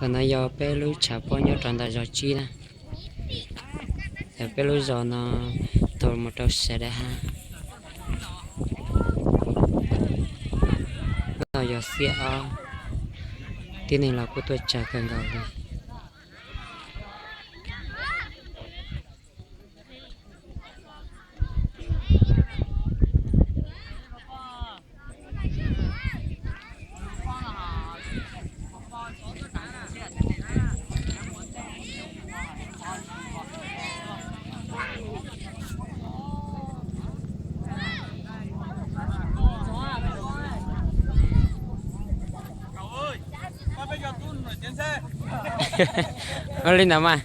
Qhov no yog peb lub tshav pob nyob rau ntawm zos tsib na. Yog peb lub zos no taug mus rau sawv daws hav. No yog xiab ob, tib neeg los kuj tuaj tsawg kawg nkaus li. Ua li ntawd mas.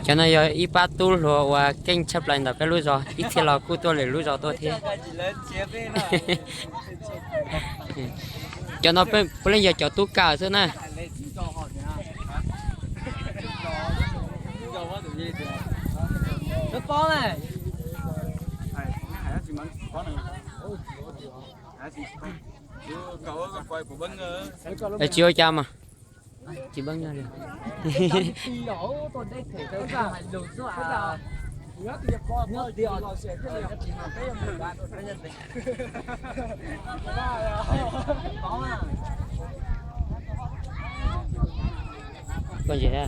Cov no yog ib pab tub hluas uas keej tshaj plaws ntawm peb lub zos, ib txhia los kuj tuaj lwm lub zos tuaj thiab. Cov no puav leej yog cov tub kawm xwb na. Es tsis ua cas mas. Tsis pab nyob li. Koj ntsia.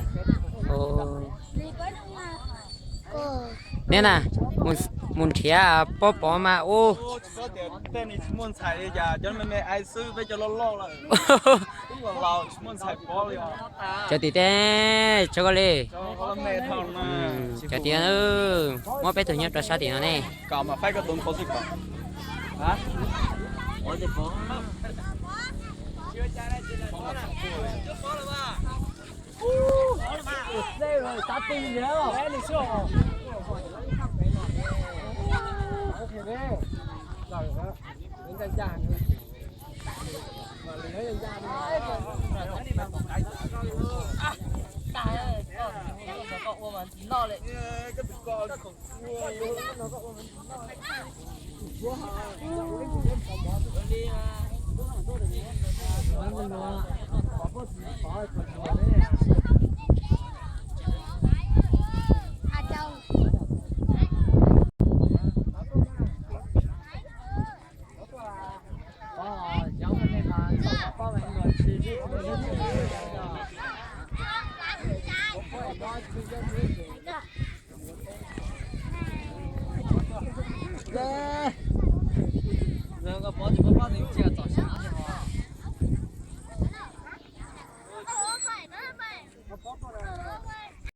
Neb na, mus nrhiav pob pov mas ub. Tej no tsis muaj ntxhais li cas, cov me me ai xwb, peb cov loj loj lawm. Tsis muaj ntxhais pov li os. Cov tim teb, tso koj li. Cov tim, muab peb tug nyob rau sab tim no ne.